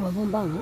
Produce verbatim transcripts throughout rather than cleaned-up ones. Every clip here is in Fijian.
Vavabana.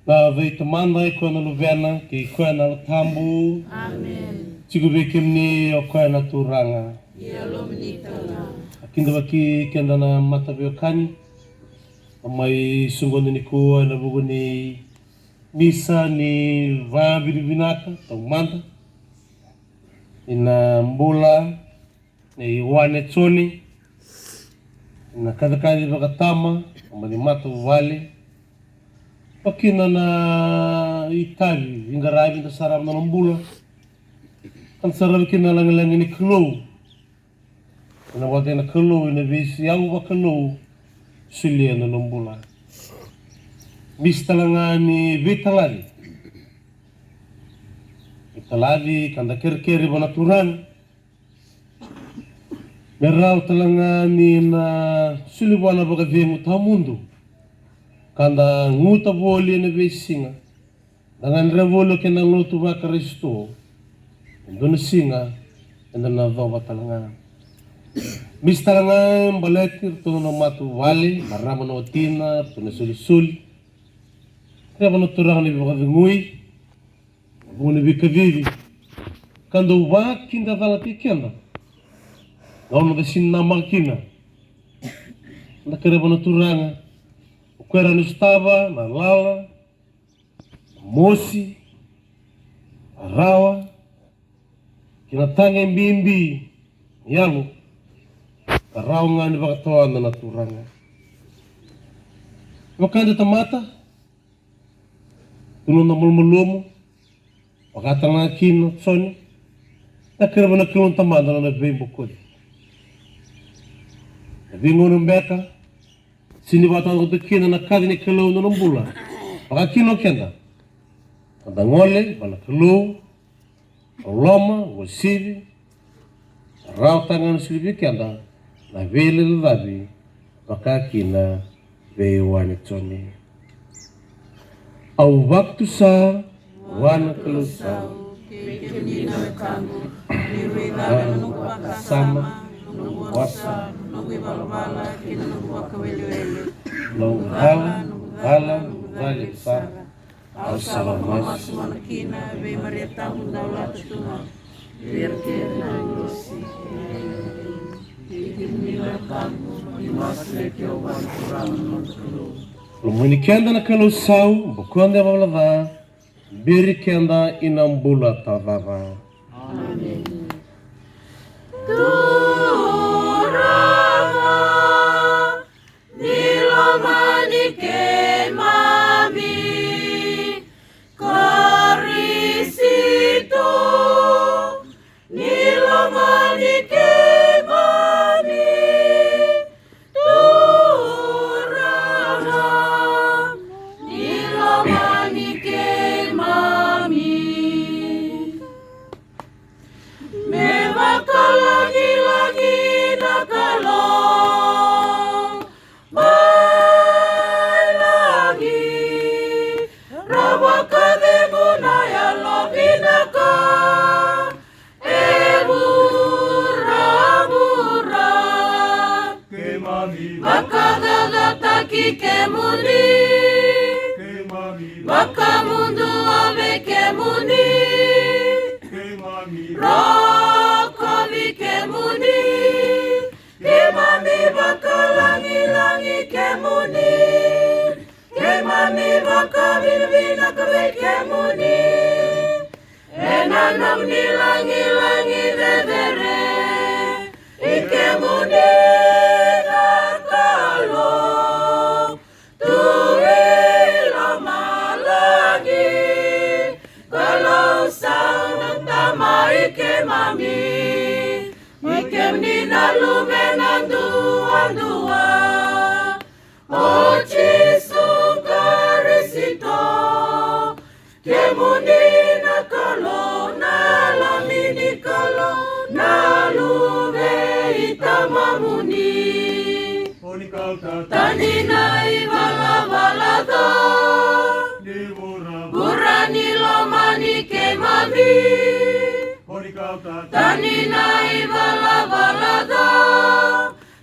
Na veitamada, i koya na Luvena, kei koya na Yalo Tabu. Amen. Tiko vei kemuni o koya na Turaga. Ia lomani talega. A kidavaki keda na mata veiwekani. A mai soqoni nikua ena vuku ni misa ni vakavinavinaka taumada. Ina bula nei Wane Joni, na kacikaci vakatama, a mani matavuvale. Vakakina na itavi, iqaravi da sarava na nona bula. Ka da sarava kina na lagilagi ni Kalou. Ena vata na Kalou, ena veisau vakalou, solia na nona bula. Misa talega ni veitalaci. Veitalaci, ka da kerekere vua na Turaga. Me rawa talega ni na soli vua na vakacegu tawamudu. Ka da guta voli ena veisiga. Da gadreva voli o kena lotu vaKarisito. E dua na siga, eda na yacova talega. Misa talega e baleti ratou na matavuvale, marama na watina, ratou na solisoli. Kereva na Turaga ni vakacegui. Vuku ni veikacivi ka dau vakidacalati keda. Gauna da sinamaka kina, da kereva na Turaga, o koya era na sotava na lala, na mosi, na rawa, kei na tagi bibi ni yalo, ka rawa ga ni vakatawana na Turaga. Vaka da tamata, tu na noda malumalumu, vaka talega kina o Joni, da kereva na Kalou na Tamada na nona veibokoci. Na veigauna beka, sega ni vakatagota kina na kaci ni Kalou na nona bula. Vaka kina o keda, ka da gole vua na Kalou, loloma, uasivi, rawa talega ni soli vei keda na veilecalecavi, vaka kina vei Wane Joni. Au vakatusa vua na Kalou sau, kei kemuni na wekaqu, ni rui caka na noqu vakasama, noqu vosa, noqu ivalavala kei na noqu vakawelewele. Noqu cala, noqu cala, noqu cala levu sara. Au sa vakamasu mana kina vei Maria tabu daulata tu ga, vei ira kece na agilosi, kei kemuni na wekaqu, ni masulaki au vua na Turaga na noda Kalou. Lomani keda na Kalou sau, bokoca na ivalavala ca, beri keda ina bula tawacava. Amen. Turaga, ni Me vakalagilagi na Kalou mai lagi, ra vakacegu na yalovinaka e vuravura. Keimami vakacacataki kemuni. Keimami vakamudua vei kemuni. Keimami rokovi kemuni. Keimami vakalagilagi kemuni. Keimami vakavinavinaka vei kemuni. Ena nomuni lagilagi cecere, i kemuni na Kalou, tu i lomalagi, Kalou sa na Tamai keimami, i kemuni na Luvena duadua, o Jisu Karisito. Kemuni na Kalou, na Lami ni Kalou, na Luve i Tamamuni. Oni kauta tani na ivalavala ca ni vuravura ni lomani keimami. Oni kauta tani na ivalavala ca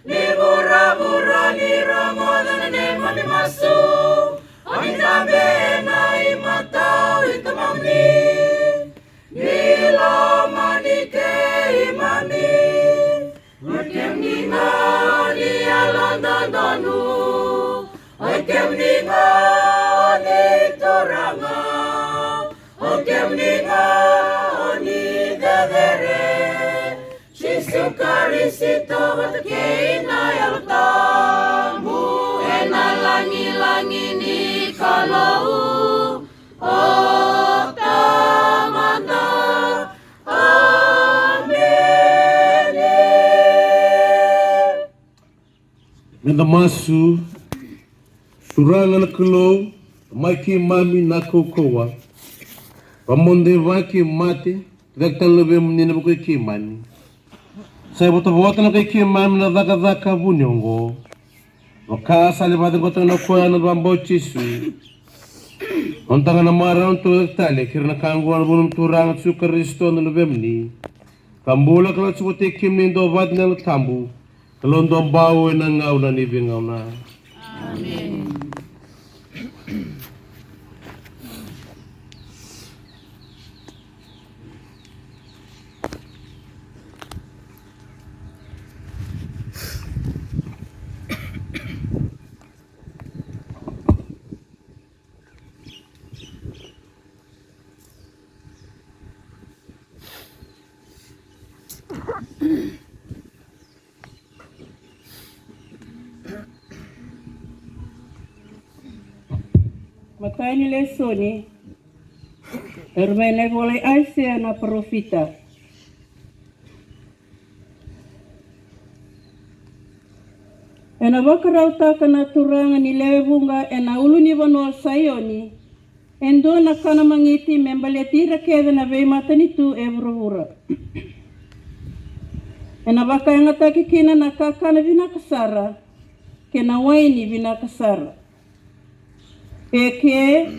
ni vuravura ni rogoca na neimami masu. Oni dabe ena imatau i Tamamuni, ni lomani keimami. O kemuni ga oni yalododonu. O kemuni ga oni Turaga. O kemuni ga oni cecere. Jisu Karisito vata kei na Yalo Tabu, ena lagilagi ni Kalou, o Tamada. Emeni. Meda masu. Turaga na Kalou, Tamai keimami na kaukauwa, vakamodei vaka kei mate, cake tale na luvemuni ena vuku i keimami. Sa ivotavota na kai keimami na cakacaka vuni oqo. Vaka sa lai vakacegata na koya na nona vakabauti Jisu. Nona taga na marau, na tucake tale kei ira na ka oqo ena vuku ni Turaga Jisu Karisito na luvemuni. Ka bula ka lako tiko vata kei kemuni duavata na Yalo Tabu, Kalou duabau ena gauna ni veigauna. Emeni. Matai ni lesoni, e mai na ivola i Aisea na parofita. Ena vakarautaka na Turaga ni lewe vuqa ena ulunivanua o Saioni, e dua na kana magiti me baleti ira kece na veimatanitu e vuravura. Ena vakayagataki kina na kakana vinaka sara kei na waini vinaka sara. E ke,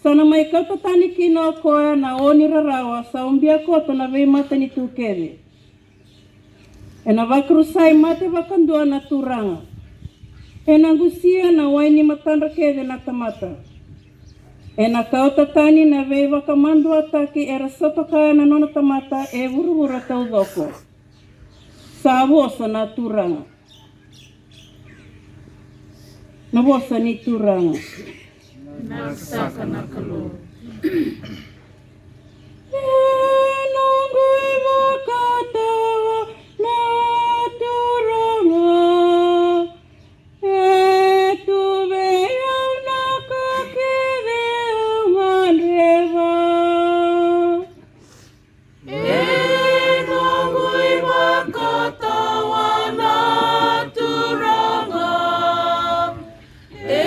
sa na mai kauta tani kina o koya na o ni rarawa sa ubia koto na veimatanitu kece. Ena vakarusai mate vakadua na Turaga. Ena qusia na wai ni matadra kece na tamata. Ena kauta tani na veivakamaduataki era sotakaya na nona tamata e vuravura taucoko. Sa vosa na Turaga. Na vosa ni Turaga. Na saka na Kalou. E noqu ivakatawa na Turaga. E tu vei au na ka kece au gadreva. E noqu ivakatawa na Turaga. E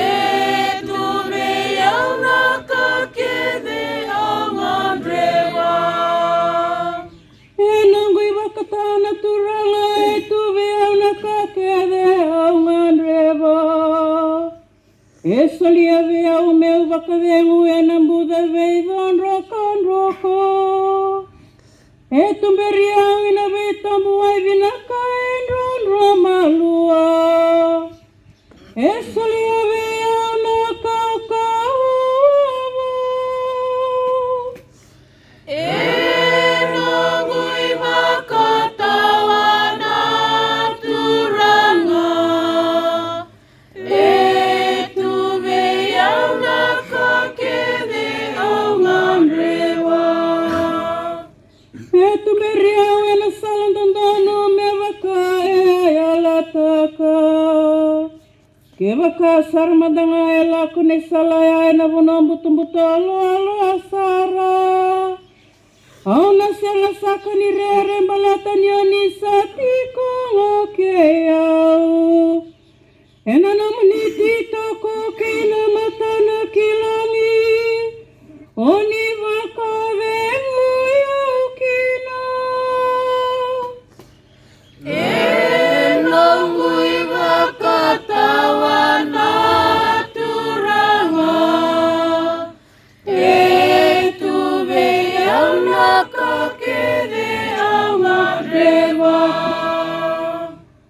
tu vei au na ka kece au gadreva. E ka kece au gadreva. E solia vei au meu vakacegu ena buca veico drokadroka. E tuberi au ena veitabuwai vinaka e drodro malua. E solia vei au na kaukauwa vou. E noqu ivakatawa na Turaga. E tu vei au na ka kece au gadreva. E tuberi au ena sala dodonu me vaka e a yalataka. Kevaka sara mada ga e lako na isala ya ena vanua butobuto loaloa sara, au na sega saka ni rere baleta ni o ni sa tiko ga kei au. Ena nomuni ititoko kei na mata na kilagi, o ni vakacegui au kina. E noqu ivakatawa na Turaga. E tu vei au na ka kece au gadreva.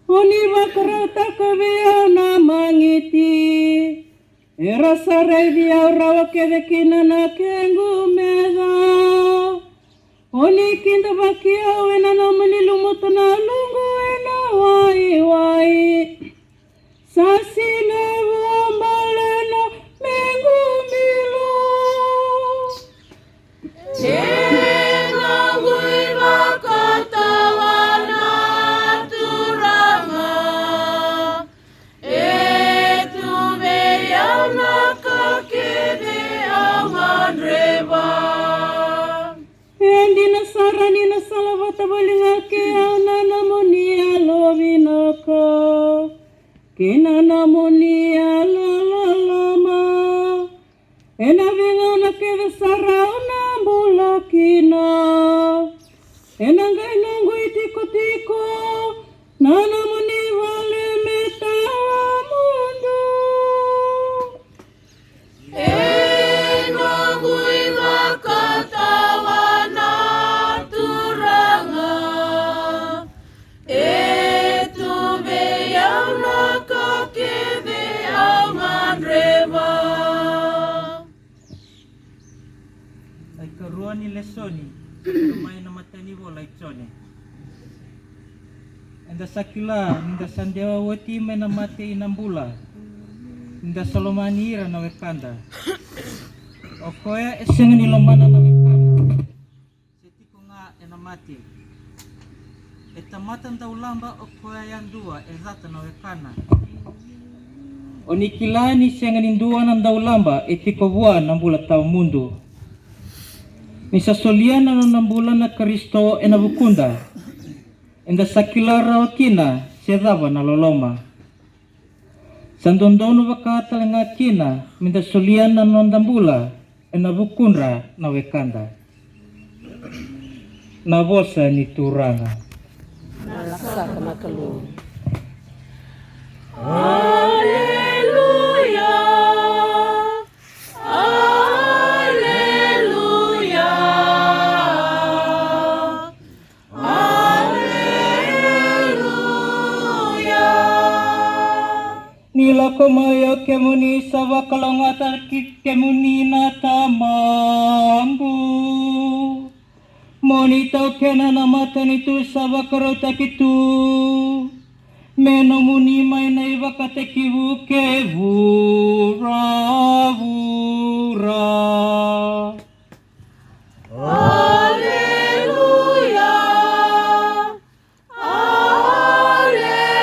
O ni vakarautaka vei au na magiti. Era sa raici au rawa kece kina na kequ meca. O ni kidavaki au ena nomuni lumuta na luqu ena waiwai. Sa sinai vua bale na mequ bilo. E noqu ivakatawa na Turaga. E tu vei au na ka kece au gadreva. E dina sara ni na sala vata voli ga kei au na nomuni yalo vinaka kei na nomuni yalo loloma. Ena veigauna kece sara au na bula kina. Ena qai noqu itikotiko na nomuni vale me tawamudu. E noqu ivakatawa na Turaga. E tu vei au na ka kece au gadreva. Na ikarua ni lesoni mai na matanivola i Jone. Eda sa kila ni da sa dewa oti mai na mate i na bula, ni da sa lomani ira na wekada. O koya e sega ni lomana na wekana, se tiko ga ena mate. E tamata daulaba o koya yadua e cata na wekana. O ni kila ni sega ni dua na daulaba e tiko vua na bula tawamudu. Ni sa solia na nona bula na Karisito ena vukuda, eda sa kila rawa kina se cava na loloma. Sa dodonu vaka tale ga kina me da solia na noda bula ena vukudra na wekada. Na vosa ni Turaga. Na saka na Kalou. Aleluya. Aleluya. Aleluya. Ni lako mai o kemuni sa vakalougatataki kemuni na Tamaqu. Mo ni taukena na matanitu sa vakarautaki tu me nomuni mai na ivakatekivu kei vuravura. Aleluya. Aleluya.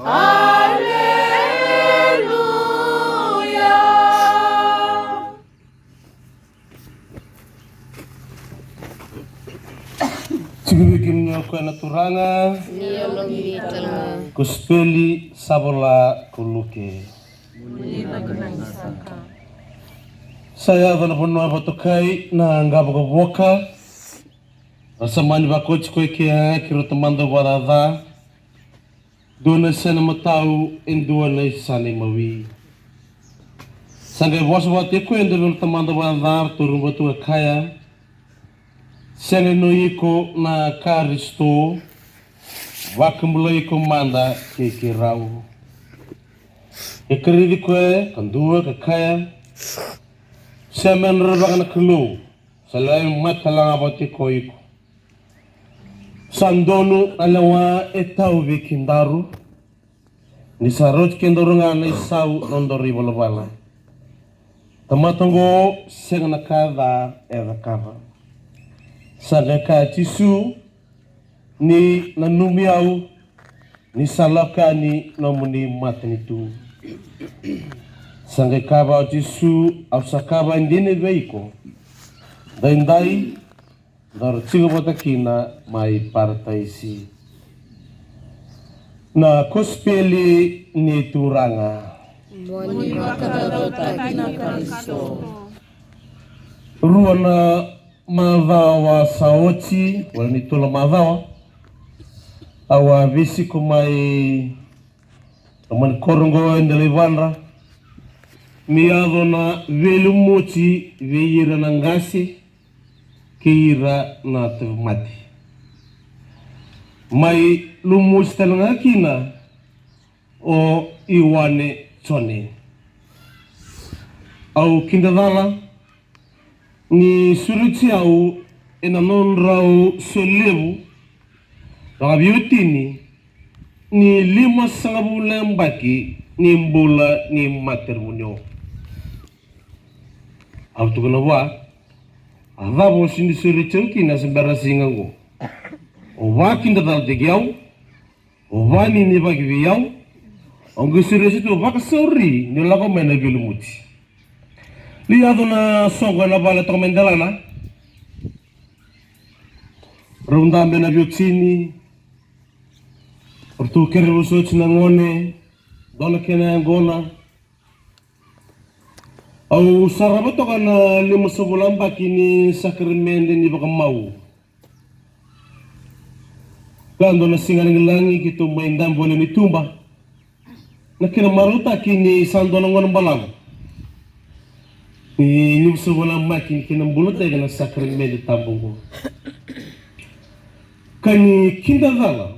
Aleluya. Tiko vei kemuni o koya na Turaga. Ni yalomu tale ga. Kosipeli sa vola ko Luke. Sa yaco na vanua vatokai na qavokavoka. Ra sa mani vakoti koya kea kei rau tamada vakacaca. Dua na sena matau, e dua na isana imawi. Sa qai vosa vata tiko e dua vei rau tamada vakacaca, ratou ruba tu ka kaya, sega ni o iko na Karisito, vakabulai iko mada kei keirau. E karici koya ka dua ka kaya, sega me na rerevaka na Kalou, sa lai mate tale ga vata tiko o iko. Sa donu na lewa e tau vei kedaru, ni sa rauti kedaru ga na isau na nodaru ivalavala. Tamata oqo sega na ka ca e cakava. Sa qai kaya Jisu, ni nanumi au, ni sa lako yani nomuni matanitu. Sa qai kaya vua o Jisu, au sa kaya dina vei iko, daidai daru tiko vata kina mai Parataisi. Na kosipeli ni Turaga. Mo ni vakacaucautaki na Karisito. Rua na macawa sa oti, wale ni tolu na macawa, au a veisiko mai na mani koro oqo e Delaivadra, me yaco na veilumuti vei ira na qase kei ira na tauvimate. Mai lumuti tale ga kina o Iwane Jone. Au kidacala ni sureti au ena nodrau solevu vakaveiwatini ni limasagavulu na yabaki ni bula ni matrimonio. Au tukuna vua, a cava o sega ni sureti au kina se bera siga oqo? O vakidacala tiko au, o vaninivaki vei au, au qai sureti tu vakasauri ni lako mai na veilumuti. Ni yaco na soqo ena vale toka mai delana. Rau dabe na veiwatini, ratou kere vosoti na gone, dua na kena yaqona. Au sarava toka na limasagavulu na yabaki ni sakaramede ni vakamau. Ka dua na siga lagilagi keitou mai dabe wale ni tuba. Na kena marautaki ni sa dua na gauna balavu ni limasagavulu na yabaki ni kena bulataki na sakaramede tabu oqo. Ka ni kidacala,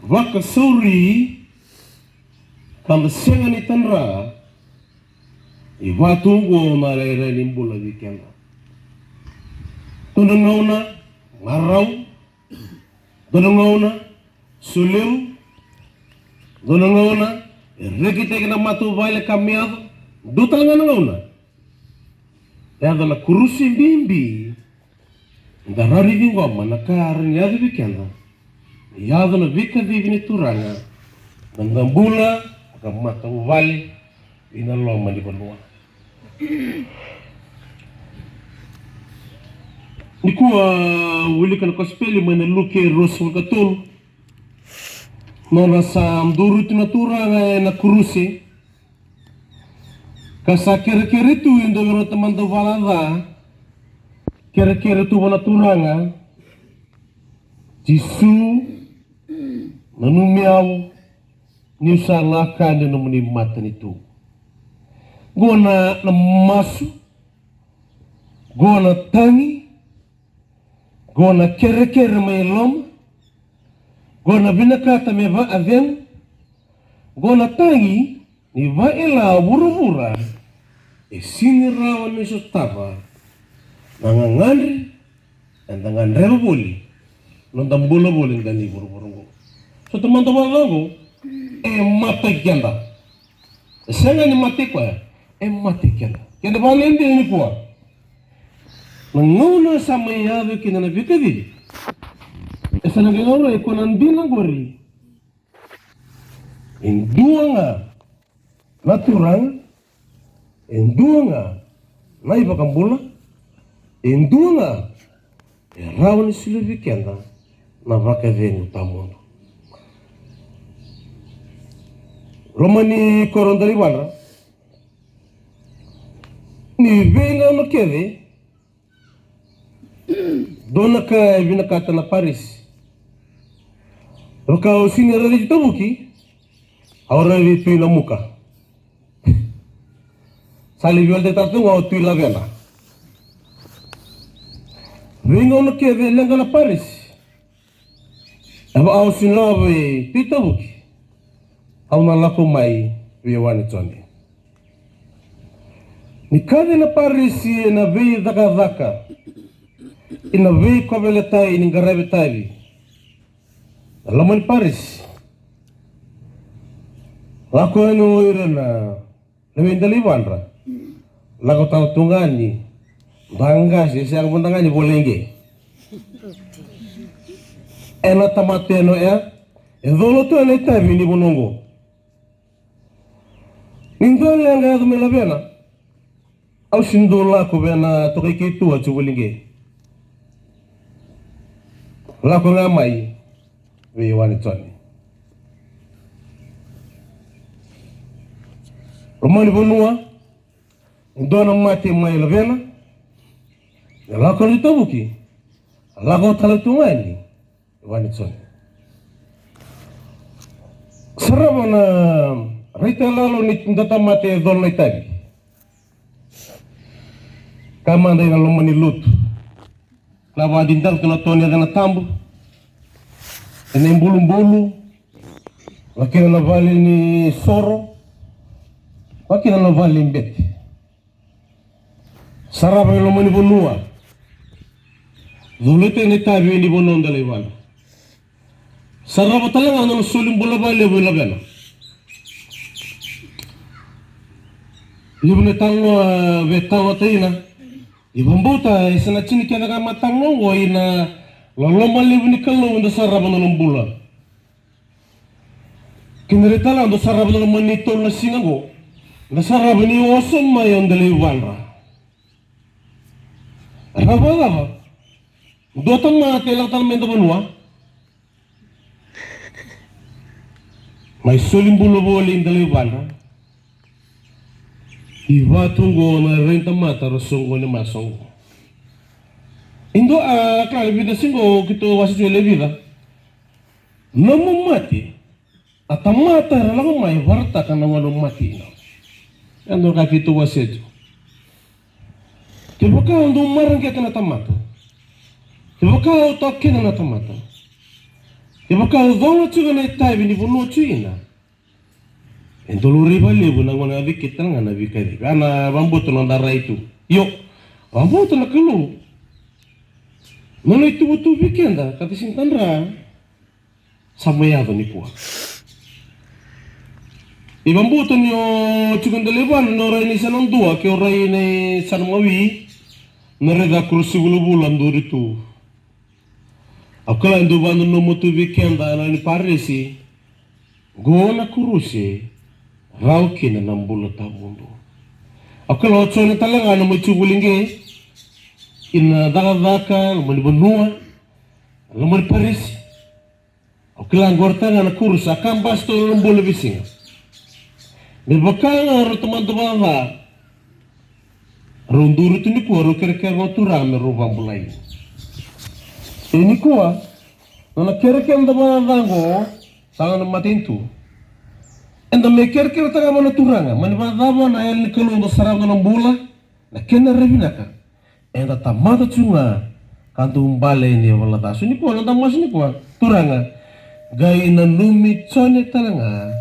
vakasauri, ka da sega ni tadra, e vaka tu oqo na rairai ni bula vei keda. Dua na gauna marau, dua na gauna solevu, dua na gauna e rekitaki na matavuvale ka me yaco, dua tale ga na gauna yaco na kurusi bibi. Da rawa ni ciqoma na ka rawa ni yaco vei keda. Yaco na veikacivi ni Turaga, da da bula vakamatavuvale ina loma ni vanua. Nikua wilika na kosipeli mai na Luke ruasagavulu ka tolu. Nona sa duri tu na Turaga ena kuruse, ka sa kerekere tu e dua vei rau tamata dau vakacaca, kerekere tu vua na Turaga, Jisu, nanumi au niu sa lako yani nomuni matanitu. Qo na, na masu, qo na tagi, qo na kerekere mai loma, qo na vinakata me vakacegu, qo na tagi ni vakaila vuravura. E sega ni rawa ni sotava na gagadre eda gadreva voli, noda bula voli eda ni vuravura oqo. So tamata vakacaca oqo e mata i keda. E sega ni mata i koya, e mata i keda. Keda vale e dina nikua. Na gauna sa mai yaco kina na veikacivi, e sa na qai laurai ko na dina qori. E dua ga na Turaga, e dua ga na iVakabula, e dua ga e rawa ni solia vei keda na vakacegu tawamudu. Loma ni koro Delaivadra, ni veigauna kece, Dua na ka e vinakata na Parisi. Vaka au sini raici Tavuki, au raici Tui Namuka. Sa lai veiwalitaki tale tu ga o Tui Lavena. Veigauna kece e leqa na Parisi. Eva au sini rawa vei Tui Tavuki, au na lako mai vei Wane Joni. Ni kaci na Parisi ena veicakacaka, ena veikoveleta'i ni qaravi tavi, na loma ni Parisi, lako yani o ira na lewe i Delaivadra. Lako tale tu ga ni da qase e sega mada ga ni volai qe. Ena tamata ena oya e colo tu ena itavi ni vanua oqo. Ni dua na leqa e yaco mai Lavena, au sini dau lako vei na tokai keitou a tu voli qe. Lako ga mai vei Wane Joni. Loma ni vanua, dua na mate mai Lavena, e lako ni Tavuki, lako tale tu ga ni Wane Joni. Sarava na raitayalalo ni dua tamata e colo na itavi. Ka mada ena loma ni lotu. Na vakadidali tu na to ni yacana tabu. Ena ibulubulu. Vakakina na vale ni soro. Vakakina na vale ni bete. Sarava e loma ni vanua. Colata na itavi ni vanua o Delaivadra. Sarava tale ga na nona soli bula vakalevu i Lavena. Levu na italanoa e veitawataina. Ni vakabauta e sa na tini kece ga mataqu oqo ina loloma levu ni Kalou da sarava na nona bula. Kina rai tale ga da sarava na loma ni tolu na siga oqo, da sarava ni oso mai o Delaivadra. Rava cava? Dua tamata e lako tale mai da vanua. Mai soli bula voli Delaivadra. I vatu oqo na rai tamata ra soqoni mai soqo. I dua a kala vica siqo keitou wase tu e le vica. Nomu mate, a tamata era lako mai varataka na gone mate ina. E dua ka keitou wase tu. Kevaka o dau mareqeta na tamata. Kevaka o tawa kina na tamata. Kevaka o cola tiko na itavi ni vanua tiko ina. E dau laurai vakalevu na gone a vei keitou tale ga na veikacivi. A na vakabauta na noda rai tu. Io, vakabauta na Kalou. Nona ituvatuva vei keda ka da sini tadra. Sa mai yaco nikua. I vakabauta ni o tiko Delaivadra ni o rai ni sa na dua ke o rai ni sa na mawi. Na raica a kurusi vulavula duri tu. Au kila e dau vakananuma tu vei keda na ni parisi. Qo na kurusi rau kina na bula tawamudu. Au kila o Joni tale ga na mai tu voli qe. Ina cakacaka, loma ni vanua, loma ni parisi. Au kila qori tale ga na kurusi a kabasi tu na bula veisiga. Me vaka ga rau tamata vakaca. Rau duri tu nikua rau kerekere na Turaga me rau vakabulai. E nikua, nona kerekere da vakaca qo, sa ga na matanitu. Eda me kerekere taka vua na Turaga, mani vakacava na yalo ni Kalou da sarava na bula, na kena rai vinaka. Eda tamata tu ga ka dau bale ni valaca. So nikua, noda masu nikua, Turaga, qai nanumi Joni tale ga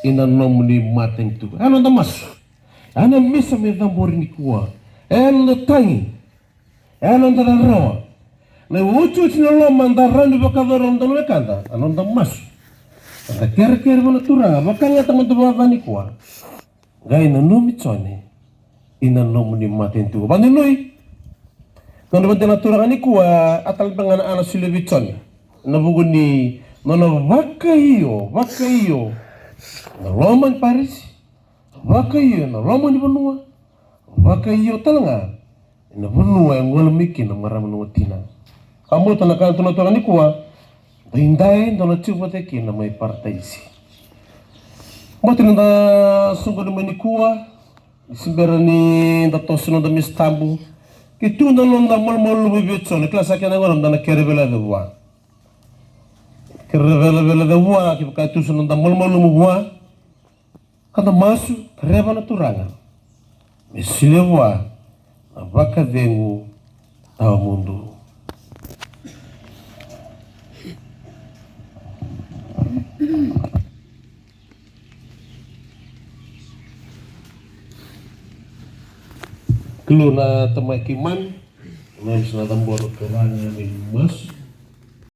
ina nomuni matanitu. A noda masu. A na misa me cabori nikua. E noda tagi. E noda rarawa. Na iotioti na loma da rawa ni vakayacora na noda wekada. A noda masu. Eda kerekere vua na Turaga. Vaka ga tamata vakaca nikua. Qai nanumi Joni ina nomuni matanitu. Vakanuinui. Nona vata na Turaga nikua a tale beka ga na a na solia vei Joni. Na vuku ni nona vakaio, vakaio. Na loma ni parisi. Vakaio na loma ni vanua. Vakaio tale ga ena vanua e gole mai kina na marama na watina. Ka bauta na ka na tukuna toka nikua, daidai dou na tiko vata kina mai Parataisi. Bauta ni da soqoni mai nikua, ni se bera ni da toso na noda misa tabu, Ke tu na noda malumalumu vei Joni, kila sa kena gauna da na kere vela vua. Kere vela vela vua, kevaka tu sa noda malumalumu vua. Ka da masu, ka reva na Turaga me solia vua na vakacegu tawamudu. Kalou na Tamai keimami, na sa na cabora Turaga ni masu.